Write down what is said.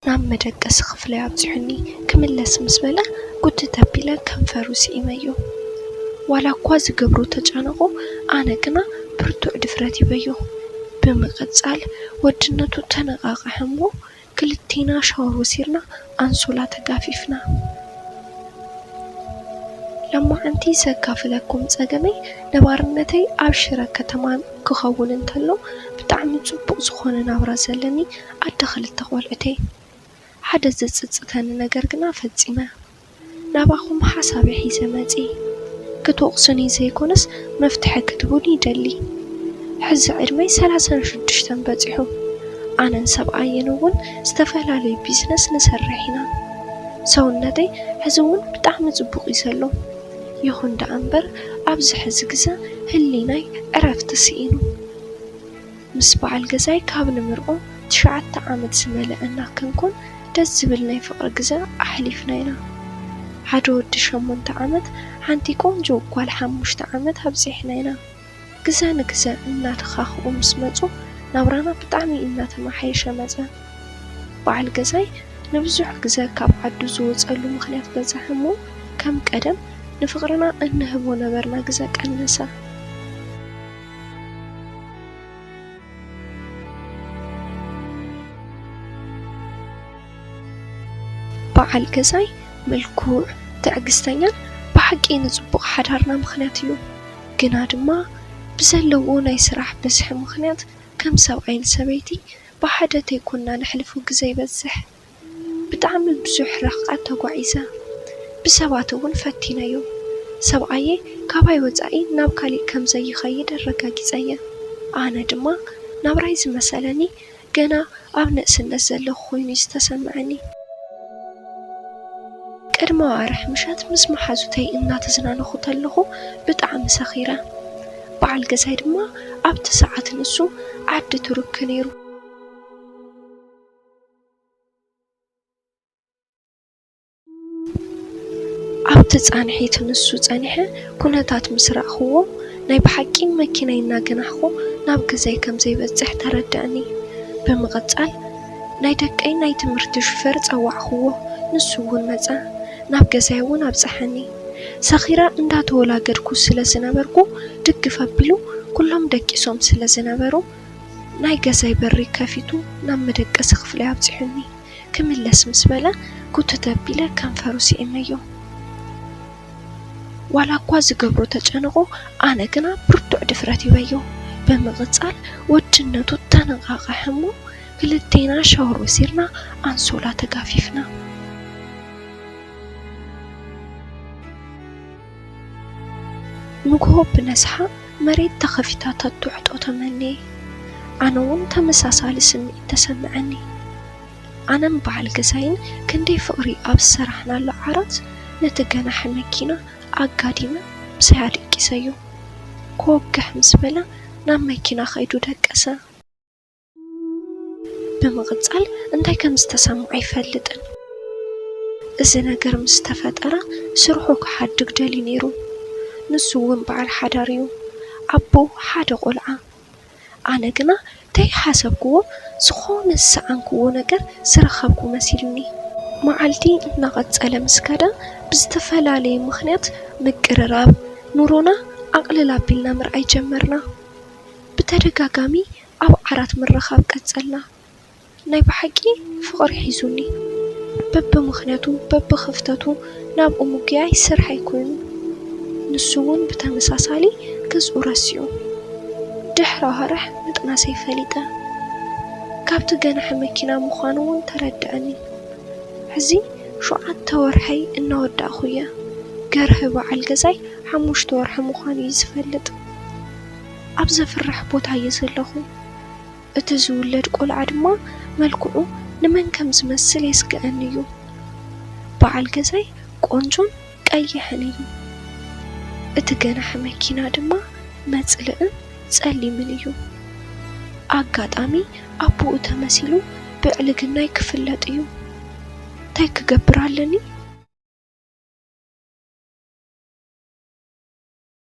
ናብ መደቀሲ ክፍለይ ኣብጺሑኒ። ክምለስ ምስ በለ፣ ጉትት ኣቢለ ከንፈሩ ስኢመዮ። ዋላ እኳ ዝገብሮ ተጨነቖ፣ ኣነ ግና ብርቱዕ ድፍረት ሂበዮ። ብምቕጻል፣ ወድነቱ ተነቓቕሐ እሞ፣ ክልቴና ሻወር ወሲድና ኣንሶላ ተጋፊፍና። ሎማዓንቲ ዘካፍለኩም ጸገመይ ነባርነተይ ኣብ ሽረ ከተማ ክኸውን እንተሎ፣ ብጣዕሚ ጽቡቕ ዝኾነ ናብራ ዘለኒ ኣደ ክልተ ቆልዑተይ። ሓደ ዘጽጽተኒ ነገር ግና ፈጺመ ናባኹም ሓሳበይ ሒዘ መጺ። ክትወቕሱኒ ዘይኮነስ መፍትሒ ክትቡኒ ይደሊ። ሕዚ ዕድመይ ሰላሳን ሽዱሽተን በጺሑ። ኣነን ሰብኣየን እውን ዝተፈላለዩ ቢዝነስ ንሰርሕ ኢና። ሰውነተይ ሕዚ እውን ብጣዕሚ ጽቡቕ እዩ ዘሎ። ይኹን ደኣ እምበር ኣብዚ ሕዚ ግዘ ህሊናይ ዕረፍቲ ስኢኑ። ምስ በዓል ገዛይ ካብ ንምርዖ ትሽዓተ ዓመት ዝመልአና ክንኮን ደስ ዝብል ናይ ፍቕሪ ግዘ ኣሕሊፍና ኢና። ሓደ ወዲ ሸሞንተ ዓመት፣ ሓንቲ ቆንጆ ጓል ሓሙሽተ ዓመት ኣብጺሕና ኢና። ግዘ ንግዘ እናተኻኽኡ ምስ መጹ ናብራና ብጣዕሚ እናተመሓየሸ መጸ። በዓል ገዛይ ንብዙሕ ግዘ ካብ ዓዱ ዝወጸሉ ምኽንያት በዛሐ እሞ ከም ቀደም ንፍቕርና እንህቦ ነበርና ግዘ ቀነሰ። በዓል ገዛይ ምልኩዕ፣ ትዕግስተኛን ብሓቂ ንጽቡቕ ሓዳርና ምኽንያት እዩ። ግና ድማ ብዘለዎ ናይ ስራሕ ብዝሒ ምኽንያት ከም ሰብኣይን ሰበይቲ ብሓደ ተይኮንና ነሕልፎ ግዘ ይበዝሕ። ብጣዕሚ ብዙሕ ርሕቐት ተጓዒዘ። ብሰባት እውን ፈቲነዮ። ሰብኣየይ ካባይ ወጻኢ ናብ ካሊእ ከም ዘይኸይድ ኣረጋጊጸየ። ኣነ ድማ ናብራይ ዝመሰለኒ ገና ኣብ ንእስነት ዘለኹ ኮይኑ እዩ ዝተሰምዐኒ። ቅድሚ ኣዋርሕ ምሸት ምስ መሓዙተይ እናተዝናነኹ ከለኹ ብጣዕሚ ሰኺረ። በዓል ገዛይ ድማ ኣብቲ ሰዓት ንሱ ዓዲ ቱርክ ነይሩ። ኣብቲ ጻንሒት ንሱ ጸኒሐ ኩነታት ምስ ረኣኽዎ፣ ናይ ብሓቂ መኪናይ እናገናሕኹ ናብ ገዛይ ከም ዘይበጽሕ ተረድኣኒ። ብምቕጻል፣ ናይ ደቀይ ናይ ትምህርቲ ሹፌር ጸዋዕኽዎ፣ ንሱ እውን መጸ። ናብ ገዛይ እውን ኣብጽሓኒ። ሰኺረ እንዳተወላገድኩ ስለ ዝነበርኩ፣ ድግፍ ኣቢሉ ኩሎም ደቂሶም ስለ ዝነበሩ፣ ናይ ገዛይ በሪ ከፊቱ ናብ መደቀሲ ክፍለይ ኣብጺሑኒ። ክምለስ ምስ በለ፣ ጉትት ኣቢለ ከንፈሩ ስዒመዮ። ዋላ እኳ ዝገብሮ ተጨንቖ፣ ኣነ ግና ብርቱዕ ድፍረት ሂበዮ። ብምቕጻል፣ ወድነቱ ተነቓቕሐ እሞ፣ ክልቴና ሻወር ወሲድና ኣንሶላ ተጋፊፍና። ንግሆ ብነስሓ መሬት ተኸፊታ ተትውሕጦ ተመንየ። ኣነ እውን ተመሳሳሊ ስምዒት ተሰምዐኒ። ኣነን በዓል ገዛይን ክንደይ ፍቕሪ ኣብ ዝሰራሕናሉ ዓራት፣ ነቲ ገናሒ መኪና ኣጋዲመ ምሳይ ኣደቂሰዮ። ክወግሕ ምስ በለ ናብ መኪና ከይዱ ደቀሰ። ብምቕጻል እንታይ ከም ዝተሰምዖ ኣይፈልጥን። እዚ ነገር ምስ ተፈጠረ ስርሑ ክሓድግ ደልዩ ነይሩ። ንሱ እውን በዓል ሓዳር እዩ። ኣቦ ሓደ ቆልዓ። ኣነ ግና ዘይሓሰብክዎ ዝኾነ ዝሰኣንክዎ ነገር ዝረኸብኩ መሲሉኒ። መዓልቲ እናቐጸለ ምስ ከደ ብዝተፈላለየ ምኽንያት ምቅርራብ ኑሮና ኣቕልል ኣቢልና ምርኣይ ጀመርና። ብተደጋጋሚ ኣብ ዓራት ምርኻብ ቀጸልና። ናይ ብሓቂ ፍቕሪ ሒዙኒ። በብምኽንያቱ በብኽፍተቱ ናብኡ ምጉያይ ስርሐይ ኮይኑ። ንሱ እውን ብተመሳሳሊ ገዝኡ ረሲዑ። ድሕሪ ኣዋርሕ ምጥናሰይ ፈሊጠ። ካብቲ ገናሒ መኪና ምዃኑ እውን ተረድኣኒ። ሕዚ ሸውዓተ ወርሐይ እናወዳእኹ እየ። ገርሂ በዓል ገዛይ ሓሙሽተ ወርሒ ምዃኑ እዩ ዝፈልጥ። ኣብ ዘፍርሕ ቦታ እየ ዘለኹ። እቲ ዝውለድ ቆልዓ ድማ መልክዑ ንመን ከም ዝመስል የስግኣኒ እዩ። በዓል ገዛይ ቆንጆን ቀይሕን እዩ። እቲ ገናሒ መኪና ድማ መጽልእን ጸሊምን እዩ። ኣጋጣሚ ኣቦኡ ተመሲሉ ብዕልግናይ ክፍለጥ እዩ። እንታይ ክገብር ኣለኒ?